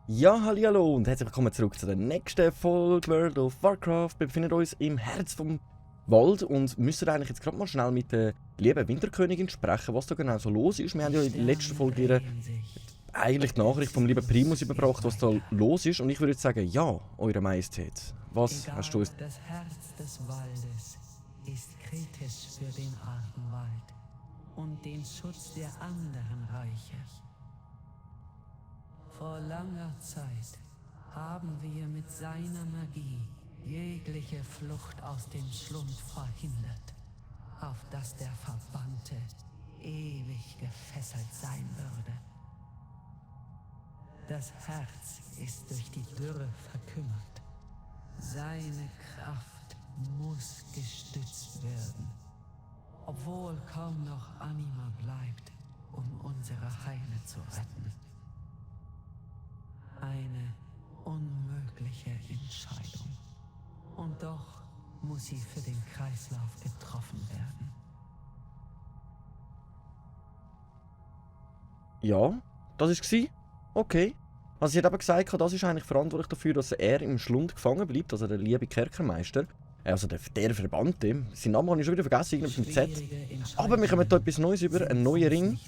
Ja, hallihallo und herzlich willkommen zurück zu der nächsten Folge World of Warcraft. Wir befinden uns im Herz vom Wald und müssen eigentlich jetzt gerade mal schnell mit der lieben Winterkönigin sprechen, was da genau so los ist. Wir haben ja in der letzten Folge ihr eigentlich die Nachricht vom lieben Primus überbracht, was da los ist. Und ich würde jetzt sagen, ja, Eure Majestät, was hast du uns... Das Herz des Waldes ist kritisch für den Ardenwald und den Schutz der anderen Reiche. Vor langer Zeit haben wir mit seiner Magie jegliche Flucht aus dem Schlund verhindert, auf dass der Verbannte ewig gefesselt sein würde. Das Herz ist durch die Dürre verkümmert. Seine Kraft muss gestützt werden, obwohl kaum noch Anima bleibt, um unsere Heile zu retten. Eine unmögliche Entscheidung. Und doch muss sie für den Kreislauf getroffen werden. Ja, das war es. Okay. Also sie hat eben gesagt, das ist eigentlich verantwortlich dafür, dass er im Schlund gefangen bleibt, also der liebe Kerkermeister. Also der Verbannte. Seinen Namen habe ich schon wieder vergessen, irgendwas mit Z. Aber wir kommen hier etwas Neues über, einen neuen Ring.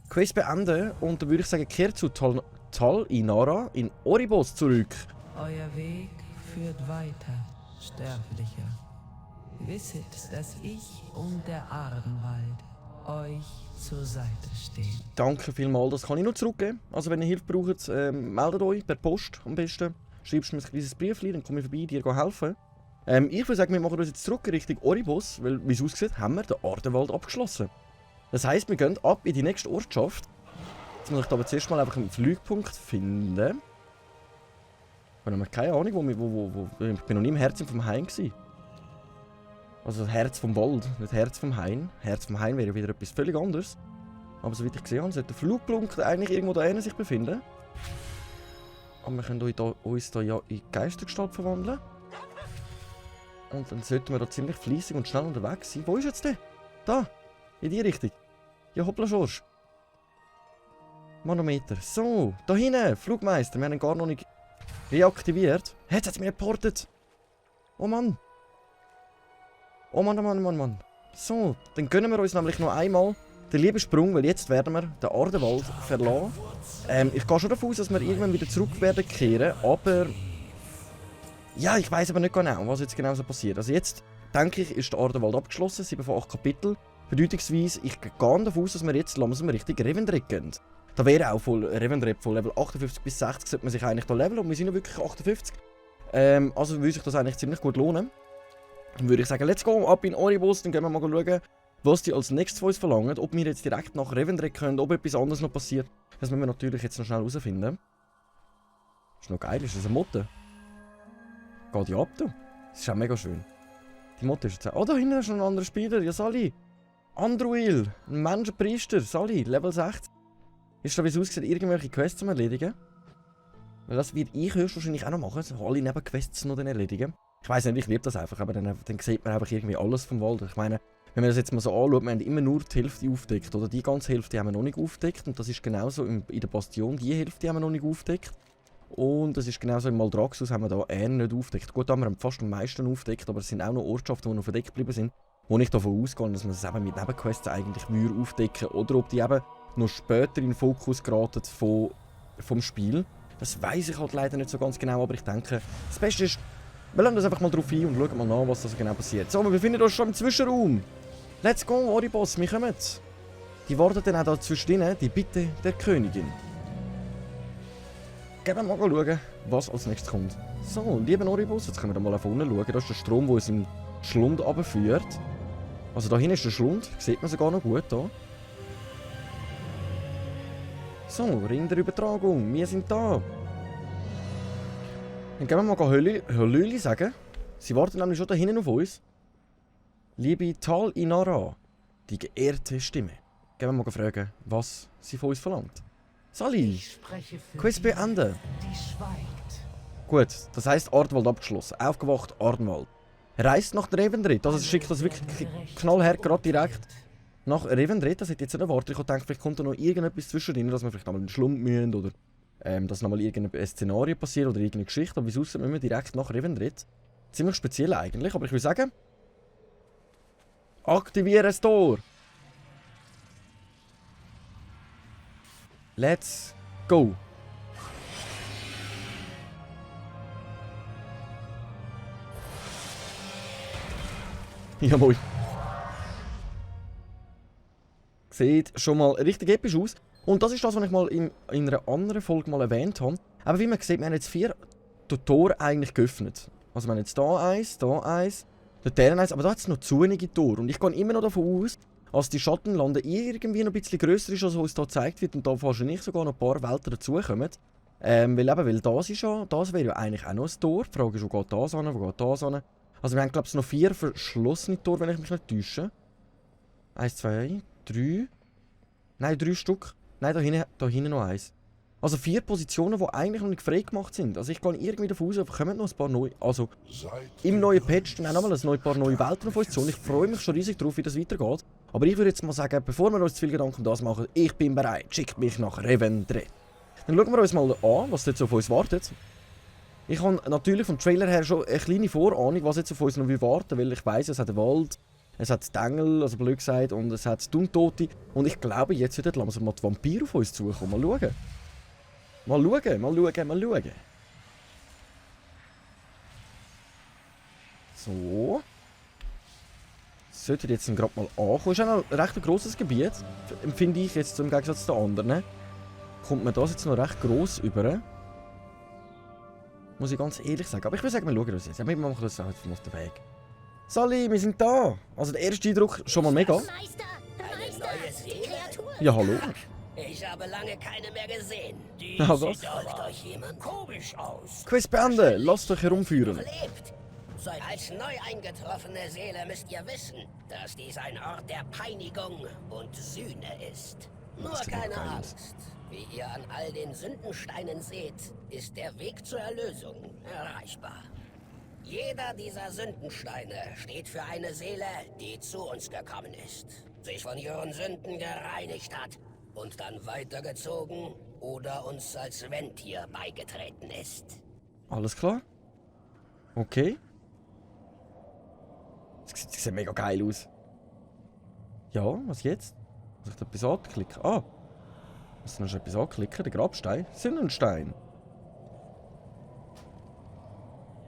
Quest beenden und dann würde ich sagen, kehrt zu Tal Inara in Oribos zurück. Euer Weg führt weiter, Sterblicher. Wisset, dass ich und der Ardenwald euch zur Seite stehen. Danke vielmals, das kann ich nur zurückgeben. Also wenn ihr Hilfe braucht, meldet euch per Post am besten. Schreibst mir ein kleines Briefchen, dann komme ich vorbei, dir helfen. Ich würde sagen, wir machen uns jetzt zurück Richtung Oribos, weil, wie es aussieht, haben wir den Ardenwald abgeschlossen. Das heisst, wir gehen ab in die nächste Ortschaft. Jetzt muss ich aber zuerst mal einfach einen Flugpunkt finden. Ich habe keine Ahnung, ich bin noch nie im Herzen vom Hain gewesen. Also das Herz vom Wald, nicht Herz vom Hain. Herz vom Hain wäre wieder etwas völlig anderes. Aber soweit ich gesehen habe, sollte der Flugpunkt eigentlich irgendwo da hinten sich befinden. Aber wir können uns da ja in Geistergestalt verwandeln. Und dann sollten wir da ziemlich fleissig und schnell unterwegs sein. Wo ist jetzt der? Da! In die Richtung. Ja, hoppla Schorsch. Manometer. So, da hinten, Flugmeister. Wir haben ihn gar noch nicht reaktiviert. Jetzt hat es mich geportet. Oh Mann. Oh Mann, oh Mann, oh Mann, Mann. So, dann gönnen wir uns nämlich noch einmal den lieben Sprung, weil jetzt werden wir den Ardenwald verlassen. Ich gehe schon davon aus, dass wir irgendwann wieder zurück werden kehren, aber... Ja, ich weiß aber nicht genau, was jetzt genau so passiert. Also jetzt, denke ich, ist der Ardenwald abgeschlossen, 7 von 8 Kapitel. Bedeutungsweise, ich gehe davon aus, dass wir jetzt langsam Richtung Revendreth gehen. Da wäre auch voll Revendreth von Level 58 bis 60 sollte man sich eigentlich da leveln und wir sind ja wirklich 58. Also würde sich das eigentlich ziemlich gut lohnen. Dann würde ich sagen, let's go, ab in Oribos, dann gehen wir mal schauen, was die als nächstes von uns verlangen. Ob wir jetzt direkt nach Revendreth können, ob etwas anderes noch passiert. Das müssen wir natürlich jetzt noch schnell herausfinden. Ist noch geil, ist das eine Motte? Geht ja ab, du. Das ist auch mega schön. Die Motte ist jetzt auch... Oh, da hinten ist noch ein anderer Spieler, ja Sally. Andruil, ein Menschenpriester, Sally, Level 60. Ist da, wie es aussieht, irgendwelche Quests zum Erledigen? Weil das wird ich höchstwahrscheinlich auch noch machen, so alle Nebenquests noch dann erledigen. Ich weiss nicht, ich liebe das einfach, aber dann sieht man einfach irgendwie alles vom Wald. Ich meine, wenn man das jetzt mal so anschaut, wir haben immer nur die Hälfte aufgedeckt, oder die ganze Hälfte haben wir noch nicht aufgedeckt. Und das ist genauso in der Bastion, die Hälfte haben wir noch nicht aufgedeckt. Und das ist genauso im Maldraxxus haben wir da nicht aufgedeckt. Gut, da haben wir fast am meisten aufgedeckt, aber es sind auch noch Ortschaften, die noch verdeckt geblieben sind. Wo ich davon ausgehe, dass man es eben mit Nebenquests eigentlich aufdecken würde. Oder ob die eben noch später in den Fokus geraten vom Spiel. Das weiss ich halt leider nicht so ganz genau, aber ich denke, das Beste ist, wir lassen das einfach mal drauf ein und schauen mal nach, was da so genau passiert. So, wir befinden uns schon im Zwischenraum. Let's go, Oribos, wir kommen. Die warten dann auch da zwischendrin, die Bitte der Königin. Gehen wir mal schauen, was als nächstes kommt. So, lieber Oribos, jetzt können wir mal auf unten schauen. Da ist der Strom, der uns im Schlund runterführt. Also da hinten ist der Schlund, sieht man sogar noch gut hier. So, Ring der Übertragung, wir sind da. Dann gehen wir mal Hallöli sagen. Sie warten nämlich schon da hinten auf uns. Liebe Tal Inara, die geehrte Stimme. Gehen wir mal fragen, was sie von uns verlangt. Sally, Quiz beenden. Gut, das heisst Ardenwald abgeschlossen. Aufgewacht, Ardenwald. reist nach Revendreth. Also es schickt das wirklich knallhart gerade direkt nach Revendreth. Das hätte ich jetzt nicht erwartet. Ich dachte, vielleicht kommt da noch irgendetwas zwischendrin, dass wir vielleicht einmal in den Schlump müssen oder dass nochmal irgendein Szenario passiert oder irgendeine Geschichte. Aber wieso müssen wir direkt nach Revendreth? Ziemlich speziell eigentlich, aber ich würde sagen... Aktiviere das Tor! Let's go! Jawohl. Sieht schon mal richtig episch aus. Und das ist das, was ich mal in einer anderen Folge mal erwähnt habe. Aber wie man sieht, wir haben jetzt 4 Tore eigentlich geöffnet. Also wir haben jetzt hier eins, dort eins, aber da hat es noch zu wenige Tore. Und ich gehe immer noch davon aus, dass die Schattenlande irgendwie noch ein bisschen grösser ist, als uns hier gezeigt wird. Und da wahrscheinlich sogar noch ein paar Welten dazukommen. Weil das ist ja, das wäre ja eigentlich auch noch ein Tor. Die Frage ist, wo geht das an, wo geht das an? Also wir haben glaube ich noch 4 verschlossene Tore, wenn ich mich nicht täusche. 1, 2, 3. Nein, 3 Stück. Nein, da hinten noch eins. Also 4 Positionen, die eigentlich noch nicht frei gemacht sind. Also ich gehe irgendwie davon aus, da kommen noch ein paar neue... Also im neuen Patch dann auch nochmal ein paar neue Welten auf uns zu. Und ich freue mich schon riesig darauf, wie das weitergeht. Aber ich würde jetzt mal sagen, bevor wir uns zu viel Gedanken um das machen, ich bin bereit. Schickt mich nach Revendreth. Dann schauen wir uns mal an, was jetzt auf uns wartet. Ich habe natürlich vom Trailer her schon eine kleine Vorahnung, was jetzt auf uns noch warten will, weil ich weiss, es hat einen Wald, es hat Dengel, also blöd gesagt, und es hat Untote. Und ich glaube, jetzt wird langsam mal die Vampire auf uns zukommen. Mal schauen. Mal schauen. So. Sollte jetzt gerade mal ankommen. Es ist auch ein recht grosses Gebiet, empfinde ich jetzt im Gegensatz zu den anderen. Kommt mir das jetzt noch recht gross über. Muss ich ganz ehrlich sagen. Aber ich würde sagen, wir schauen uns jetzt. Wir machen das halt auf den Weg. Sally, wir sind da. Also der erste Eindruck schon mal mega. Ja, hallo. Ich habe lange keine mehr gesehen. Die Ja, was? sieht euch jemand komisch aus. Quiz beenden. Lasst euch herumführen. Lebt. Als neu eingetroffene Seele müsst ihr wissen, dass dies ein Ort der Peinigung und Sühne ist. Nur keine Angst. Wie ihr an all den Sündensteinen seht, ist der Weg zur Erlösung erreichbar. Jeder dieser Sündensteine steht für eine Seele, die zu uns gekommen ist, sich von ihren Sünden gereinigt hat und dann weitergezogen oder uns als Venthyr beigetreten ist. Alles klar? Okay. Das sieht mega geil aus. Ja, was jetzt? Muss ich da etwas anklicken? Ah! Muss ich noch etwas anklicken? Der Grabstein? Sündenstein.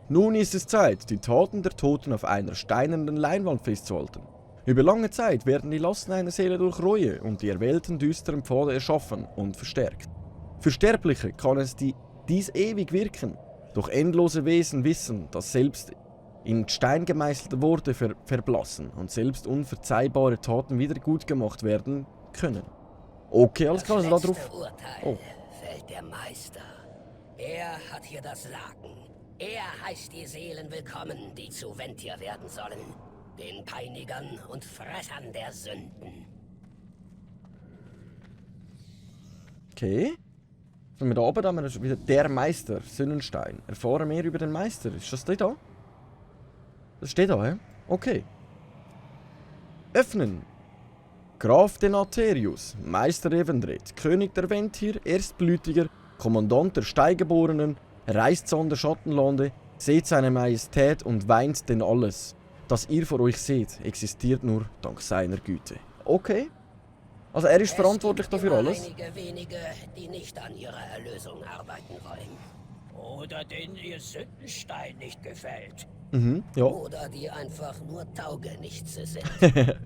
Nun ist es Zeit, die Taten der Toten auf einer steinernen Leinwand festzuhalten. Über lange Zeit werden die Lasten einer Seele durch Reue und die erwählten düsteren Pfade erschaffen und verstärkt. Für Sterbliche kann es dies ewig wirken, doch endlose Wesen wissen, dass selbst in Stein gemeißelte Worte verblassen und selbst unverzeihbare Taten wieder gut gemacht werden können. Okay, alles klar, also da drauf. Das letzte Urteil fällt der Meister. Er hat hier das Sagen. Er heißt die Seelen willkommen, die zu Venthyr werden sollen. Den Peinigern und Fressern der Sünden. Okay. Wenn wir da oben haben wir wieder der Meister, Sonnenstein. Erfahren mehr über den Meister. Ist das da? Das steht da, hä? Okay. Öffnen. Graf Denaterius, Meister Revendreth, König der Venthyr, Erstblütiger, Kommandant der Steingeborenen, reist an der Schattenlande, seht seine Majestät und weint denn alles. Das ihr vor euch seht, existiert nur dank seiner Güte. Okay. Also er ist verantwortlich dafür alles. Einige wenige, die nicht an ihrer Erlösung arbeiten wollen. Oder denen ihr Sündenstein nicht gefällt. Mhm, ja. Oder die einfach nur Taugenichtse sind.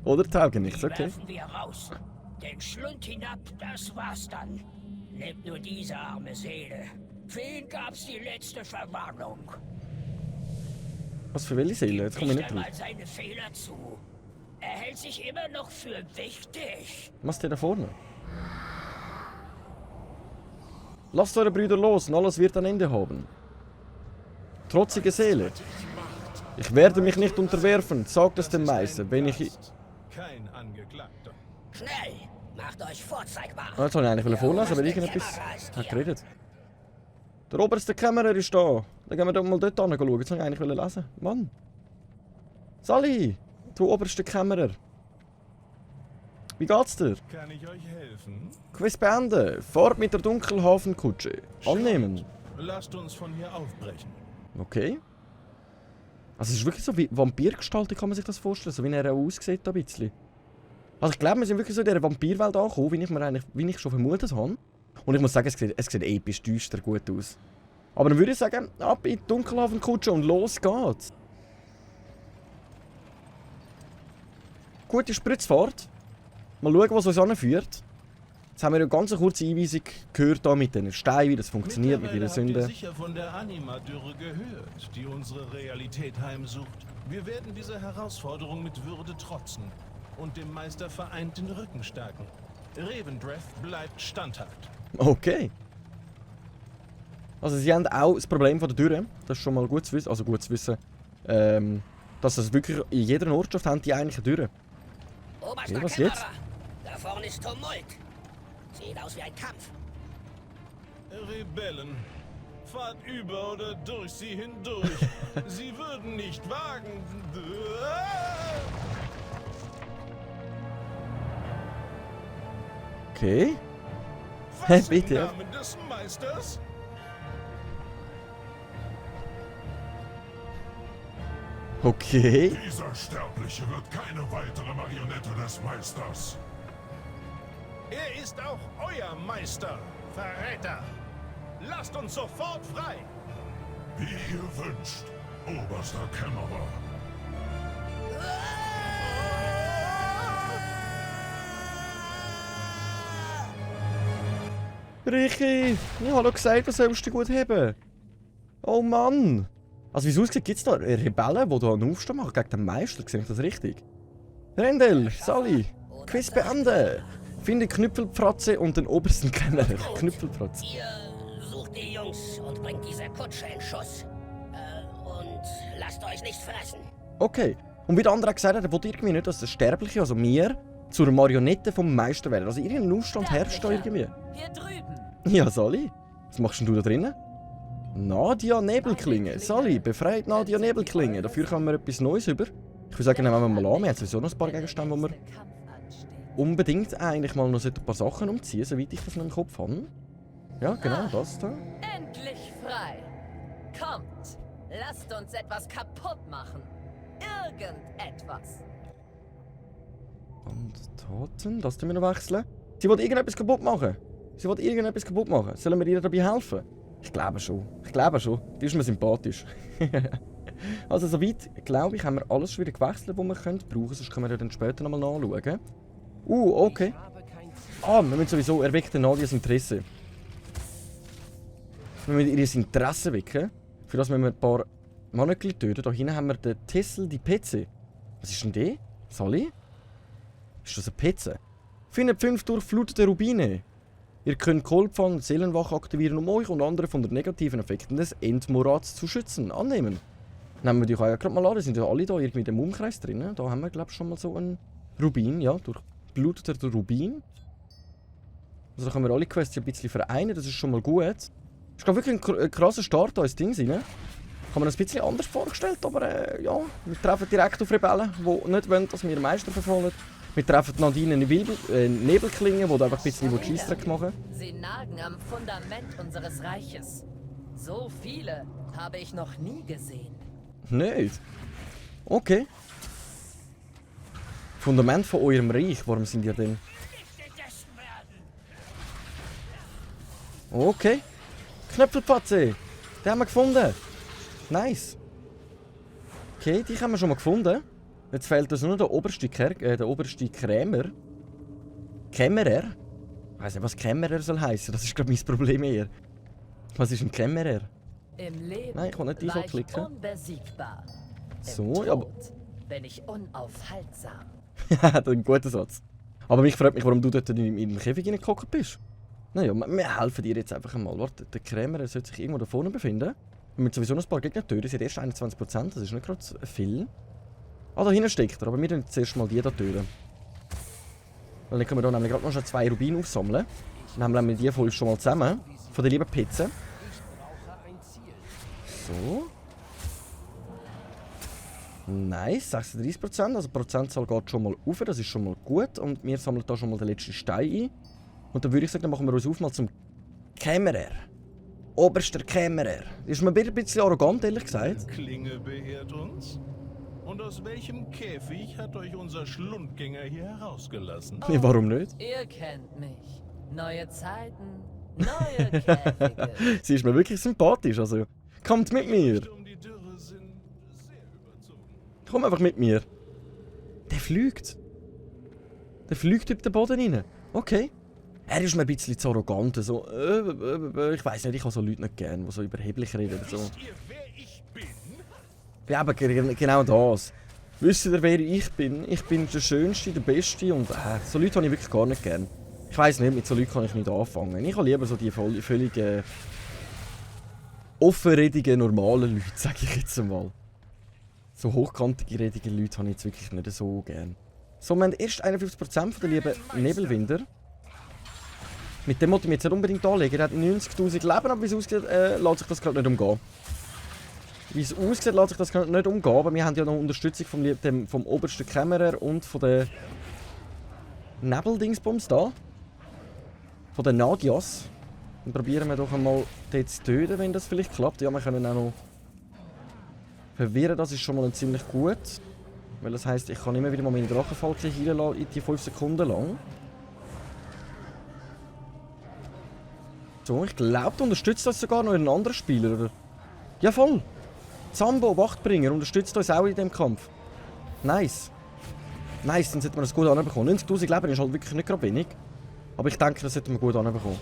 Oder Taugenichts, Die okay. werfen wir raus. Den Schlund hinab, das war's dann. Lebt nur diese arme Seele. Für ihn gab's die letzte Verwarnung. Was für welche Seele? Jetzt komme ich nicht drauf. einmal seine Fehler zu. Er hält sich immer noch für wichtig. Was ist denn da vorne? Lasst eure Brüder los und alles wird ein Ende haben. Trotzige Seele. Ich werde mich nicht unterwerfen, sagt es dem Meister, wenn ich... Kein Angeklagter. Schnell, macht euch vorzeigbar. Ah, jetzt wollte ich eigentlich vorlesen, aber irgendetwas hat geredet. Der oberste Kämmerer ist da. Dann gehen wir doch mal dort hin schauen. Jetzt wollte ich eigentlich lesen. Mann. Sally, du oberste Kämmerer. Wie geht's dir? Kann ich euch helfen? Quiz beenden. Fahrt mit der Dunkelhafenkutsche. Annehmen. Lasst uns von hier aufbrechen. Okay. Also es ist wirklich so wie Vampirgestaltung, kann man sich das vorstellen, so wie er auch aussieht, ein bisschen. Also ich glaube, wir sind wirklich so in dieser Vampirwelt angekommen, wie ich schon vermutet habe. Und ich muss sagen, es sieht episch düster gut aus. Aber dann würde ich sagen, ab in die Dunkelhafenkutsche und los geht's. Gute Spritzfahrt. Mal schauen, was uns anführt. Jetzt haben wir eine ganz kurze Einweisung gehört hier mit den Steinen, wie das funktioniert mit ihrer Mittlerweile habt Sünde. ihr sicher von der Anima-Dürre gehört, die unsere Realität heimsucht. Wir werden dieser Herausforderung mit Würde trotzen und dem Meister vereint den Rücken stärken. Revendreth bleibt standhaft. Okay. Also sie haben auch das Problem von der Dürre. Das ist schon mal gut zu wissen. Also gut zu wissen, dass es wirklich in jeder Ortschaft haben die eigentlich eine Dürre. Oberster Okay, was Kämmerer, jetzt? da vorne ist Tumult. Sieht aus wie ein Kampf. Rebellen. Fahrt über oder durch sie hindurch. Sie würden nicht wagen. Okay. Was im Bitte. Namen des Meisters? Okay. Dieser Sterbliche wird keine weitere Marionette des Meisters. Er ist auch euer Meister, Verräter. Lasst uns sofort frei. Wie ihr wünscht, oberster Kämmerer. Richi, ich habe doch gesagt, du sollst dich gut haben. Oh Mann. Also wie es aussieht, gibt es da Rebellen, die da einen Aufstand machen gegen den Meister. Sehe ich das richtig? Rendel, Sally, Quiz beenden. Finde Knüppelpfratze und den obersten Kenner. Knüppelpfratze. Ihr sucht die Jungs und bringt diese Kutsche in Schuss. Und lasst euch nicht fressen. Okay. Und wie der andere gesagt hat, er will irgendwie nicht, dass der Sterbliche, also mir, zur Marionette vom Meister werden. Also irgendein Aufstand herrscht da irgendwie. Hier drüben. Ja, Sally, was machst denn du da drinnen? Nadia Nebelklinge. Sally, befreit Nadia Nebelklinge. Dafür kommen wir etwas Neues über. Ich würde sagen, nehmen wir mal an. Wir haben sowieso noch ein paar Gegenstände, wo wir unbedingt eigentlich mal noch ein paar Sachen umziehen, soweit ich das noch im Kopf habe. Ja, genau, das da. Endlich frei. Kommt, lasst uns etwas kaputt machen. Irgendetwas. Und Toten, das tun wir noch wechseln. Sie will irgendetwas kaputt machen. Sie will irgendetwas kaputt machen. Sollen wir ihr dabei helfen? Ich glaube schon. Ich glaube schon. Die ist mir sympathisch. Also soweit, glaube ich, haben wir alles schon wieder gewechselt, was wir brauchen können. Sonst können wir dann später nochmal nachschauen. Okay. Ah, wir müssen sowieso erwecken Nadias Interesse. Wir müssen ihr Interesse wecken. Für das müssen wir ein paar Mannöckli töten. Da hinten haben wir den Tessel, die PC. Was ist denn der? Sally? Ist das ein PC? Findet 5 durchflutete Rubine. Ihr könnt Kolbfang und Seelenwache aktivieren, um euch und andere von den negativen Effekten des Endmorats zu schützen. Annehmen. Nehmen wir die auch gerade mal an, die sind ja alle da irgendwie in dem Umkreis drin. Da haben wir, glaube ich, schon mal so einen Rubin, ja, durchbluteter Rubin. Also da können wir alle Quests ein bisschen vereinen, das ist schon mal gut. Ist glaube wirklich ein krasser Start da ins Ding rein. Kann man das ein bisschen anders vorgestellt, aber ja, wir treffen direkt auf Rebellen, die nicht wollen, dass wir Meister verfallen. Wir treffen Nadine Nebelklinge, die da einfach ein bisschen Scheissdreck machen. Sie nagen am Fundament unseres Reiches. So viele habe ich noch nie gesehen. Nicht? Okay. Fundament von eurem Reich, warum sind ihr denn? Okay. Knöpfelpatze. Den haben wir gefunden. Nice. Okay, die haben wir schon mal gefunden. Jetzt fehlt uns nur der oberste Krämer. Kämmerer? Ich weiss nicht, was Kämmerer soll heißen. Das ist glaube ich mein Problem eher. Was ist ein Kämmerer? Im Leben Nein, ich kann nicht die war ich klicken. unbesiegbar. Im So, Tod ja, aber- bin ich unaufhaltsam. Ja, das ist ein guter Satz. Aber mich fragt mich, warum du dort in dem Käfig reingehockt bist. Naja, wir helfen dir jetzt einfach einmal. Warte, der Krämer sollte sich irgendwo da vorne befinden. Wir müssen sowieso noch ein paar Gegner töten. Sie hat erst 21%, das ist nicht gerade viel. Ah, da hinten steckt er, aber wir töten zuerst mal die da töten. Weil dann können wir da nämlich gerade noch schon 2 Rubine aufsammeln. Dann haben wir die Folge schon mal zusammen. Von der lieben Pizza. So. Nice, 36%. Also die Prozentzahl geht schon mal auf, das ist schon mal gut. Und wir sammeln da schon mal den letzten Stein ein. Und dann würde ich sagen, dann machen wir uns auf mal zum Kämmerer. Oberster Kämmerer. Ist mir ein bisschen arrogant, ehrlich gesagt. Klinge beehrt uns. Und aus welchem Käfig hat euch unser Schlundgänger hier herausgelassen? Nee, warum nicht? Ihr kennt mich. Neue Zeiten, neue Käfige. Sie ist mir wirklich sympathisch, also kommt mit mir. Um die Dürre sind sehr überzogen. Komm einfach mit mir. Der fliegt. Der fliegt über den Boden rein. Okay. Er ist mir ein bisschen zu arrogant. So, ich weiß nicht, ich habe so Leute nicht gern, die so überheblich reden. So. Wisst ihr, wer ich bin? Ja, aber genau das. Wisst ihr, wer ich bin? Ich bin der Schönste, der Beste und so Leute habe ich wirklich gar nicht gern. Ich weiss nicht, mit so Leuten kann ich nicht anfangen. Ich habe lieber so die völlig offenredigen, normalen Leute, sage ich jetzt einmal. So hochkantige, redige Leute habe ich jetzt wirklich nicht so gern. So, wir haben erst 51% von der lieben Nebelwinder. Mit dem wollte ich mich jetzt nicht unbedingt anlegen. Er hat 90'000 Leben, aber wie es aussieht, lässt sich das gerade nicht umgehen. Wie es aussieht, lässt sich das gerade nicht umgehen, aber wir haben ja noch Unterstützung vom obersten Kämmerer und von der Nebeldingsbums da. Von den Nagias. Dann probieren wir doch einmal den zu töten, wenn das vielleicht klappt. Ja, wir können auch noch verwirren, das ist schon mal ziemlich gut. Weil das heisst, ich kann immer wieder mal meine Drachenfalke reinlassen, in die 5 Sekunden lang. So, ich glaube, du unterstützt uns sogar noch einen anderen Spieler, oder? Ja, voll! Zambo, Wachtbringer, unterstützt uns auch in diesem Kampf. Nice. Nice, dann sollten wir das gut anbekommen. 90'000 Leben ist halt wirklich nicht gerade wenig. Aber ich denke, das sollten wir gut anbekommen.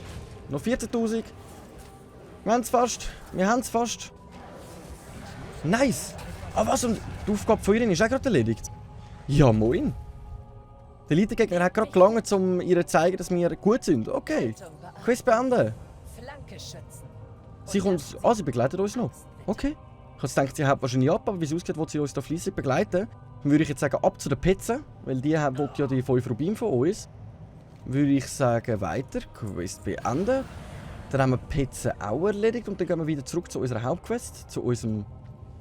Noch 14'000. Wir haben es fast. Wir haben es fast. Nice! Ah, was? Und die Aufgabe von ihr ist auch gerade erledigt? Ja, moin. Der Elite-Gegner hat gerade gelangt, um ihr zu zeigen, dass wir gut sind. Okay. Quiz beenden. Flanke schützen. Sie kommt. Ah, sie begleitet uns noch. Okay. Ich habe gedacht, sie haut wahrscheinlich ab, aber wie es aussieht, will sie uns da fleissig begleiten. Dann würde ich jetzt sagen, ab zu den Pizzen, weil die will ja die 5 Rubin von uns. Würde ich sagen, weiter. Quest beenden. Dann haben wir die Pizza auch erledigt und dann gehen wir wieder zurück zu unserer Hauptquest, zu unserem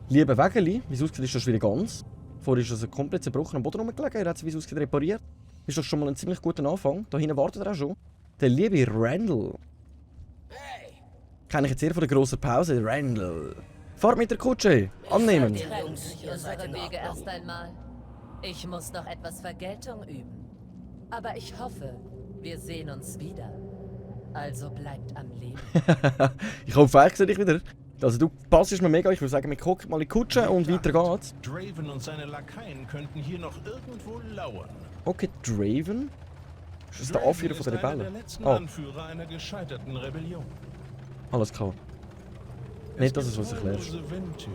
lieben Wägeli. Wie es aussieht, ist das wieder ganz. Vorher ist das ein komplett zerbrochen am Boden rumgelegen. Er hat sie, wie es aussieht, repariert. Ist doch schon mal ein ziemlich guter Anfang. Da hinten wartet er auch schon. Der liebe Randall. Hey, Kenne ich jetzt eher von der grossen Pause. Randall. Fahrt mit der Kutsche. Annehmen. Trennen sich unsere Wege erst einmal. Ich muss noch etwas Vergeltung üben. Aber ich hoffe, wir sehen uns wieder. Also bleibt am Leben. Ich hoffe, ich sehe dich wieder. Also du passest mir mega. Ich würde sagen, wir gucken mal in die Kutsche und weiter geht's. Draven und seine Lakaien könnten hier noch irgendwo lauern. Okay, Draven. Ist das der Draven Anführer von der ist einer Rebellen? der letzten Oh, Anführer einer gescheiterten Rebellion. alles klar. Nicht, dass es uns erklärst. Es gibt Ventyr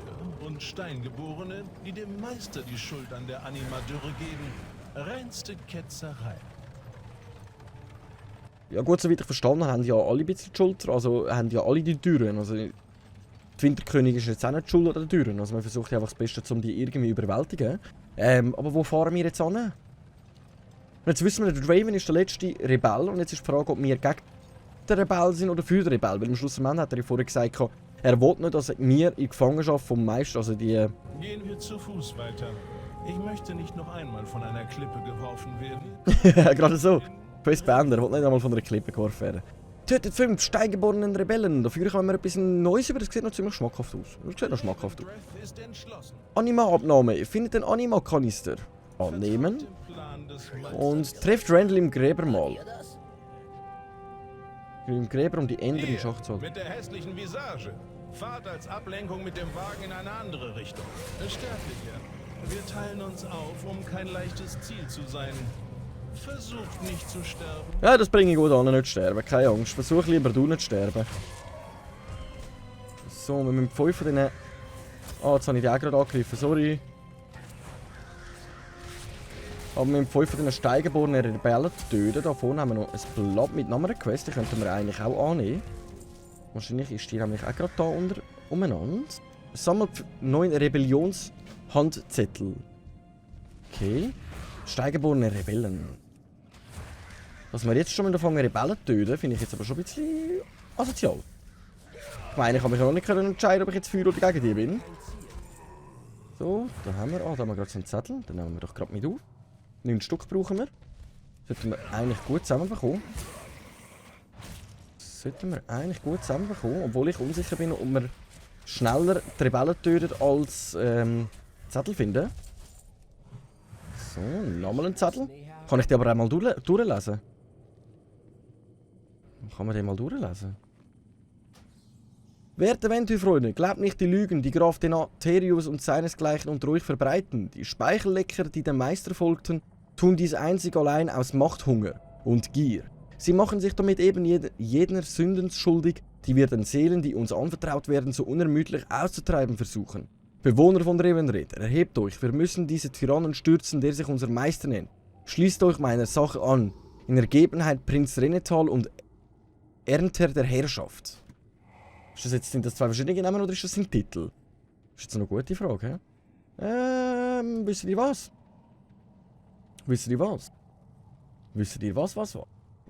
und Steingeborene, die dem Meister die Schuld an der Animadürre geben. Reinste Ketzerei. Ja gut, soweit ich verstanden habe, haben ja alle ein bisschen die Schuld. Also haben ja alle die Türen. Also die Winterkönigin ist jetzt auch nicht die Schuld an den Türen. Also man versucht ja einfach das Beste, um die irgendwie zu überwältigen. Aber wo fahren wir jetzt hin? Und jetzt wissen wir, der Draven ist der letzte Rebell. Und jetzt ist die Frage, ob wir gegen den Rebell sind oder für den Rebell. Weil am Schluss hat er ja vorher gesagt, er will nicht, dass wir in Gefangenschaft vom Meister, also die... Gehen wir zu Fuß weiter. Ich möchte nicht noch einmal von einer Klippe geworfen werden. Gerade so. Quest beenden, er will nicht einmal von einer Klippe geworfen werden. Tötet 5 steingeborenen Rebellen. Dafür haben wir etwas Neues über. Das sieht noch ziemlich schmackhaft aus. Das sieht noch schmackhaft aus. Breath ist entschlossen. Anima-Abnahme. Findet den Anima-Kanister. Annehmen. Dem Plan des Meisters. Und trifft Randall im Gräber mal. ihr das? Im Gräber um die Enden in Ihr, Schach zu halten. mit der hässlichen Visage. Fahrt als Ablenkung mit dem Wagen in eine andere Richtung. Sterblicher. Wir teilen uns auf, um kein leichtes Ziel zu sein. Versucht nicht zu sterben. Ja, das bringe ich gut an, nicht sterben. Keine Angst. Versuch lieber du nicht zu sterben. So, wir müssen 5 von denen... Ah, jetzt habe ich die auch gerade angegriffen. Sorry. Aber wir müssen 5 von diesen steingeborenen Rebellen töten. Da vorne haben wir noch ein Blatt mit einer Quest. Die könnten wir eigentlich auch annehmen. Wahrscheinlich ist die nämlich auch gerade da umeinander. Sammelt 9 Rebellionshandzettel. Okay. Steingeborene Rebellen. Dass wir jetzt schon anfangen Rebellen töten, finde ich jetzt aber schon ein bisschen asozial. Ich meine, ich habe mich noch nicht entscheiden, ob ich jetzt für oder gegen die bin. So, da haben wir gerade so einen Zettel. Den nehmen wir doch gerade mit auf. 9 Stück brauchen wir. Sollten wir eigentlich gut zusammenbekommen. Obwohl ich unsicher bin, ob wir schneller die Rebellen töten als Zettel finden. So, nochmal ein Zettel. Kann ich die aber auch mal durchlesen? Kann man den mal durchlesen? Werte Venturi-Freunde, glaubt nicht die Lügen, die Graf Denaterius und seinesgleichen unter euch verbreiten. Die Speichellecker, die dem Meister folgten, tun dies einzig allein aus Machthunger und Gier. Sie machen sich damit eben jener Sünden schuldig, die wir den Seelen, die uns anvertraut werden, so unermüdlich auszutreiben versuchen. Bewohner von Revendreth, erhebt euch, wir müssen diese Tyrannen stürzen, der sich unser Meister nennt. Schließt euch meiner Sache an, in Ergebenheit Prinz Renetal und Ernter der Herrschaft. Sind das zwei verschiedene Namen oder ist das ein Titel? Das ist jetzt eine gute Frage. Wisst ihr was? Was?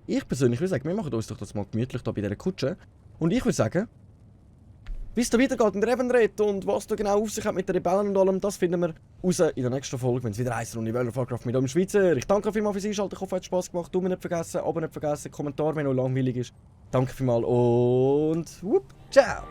Ich persönlich würde sagen, wir machen uns doch das mal gemütlich da bei dieser Kutsche. Und ich würde sagen, wie es da weitergeht in Revendreth und was da genau auf sich hat mit den Rebellen und allem, das finden wir raus in der nächsten Folge, wenn es wieder heisst Runde World of Warcraft mit dem Schweizer. Ich danke vielmals fürs Einschalten, ich hoffe, es hat Spass gemacht. Daumen nicht vergessen, Abo nicht vergessen, Kommentar, wenn noch langweilig ist. Danke vielmals und ciao!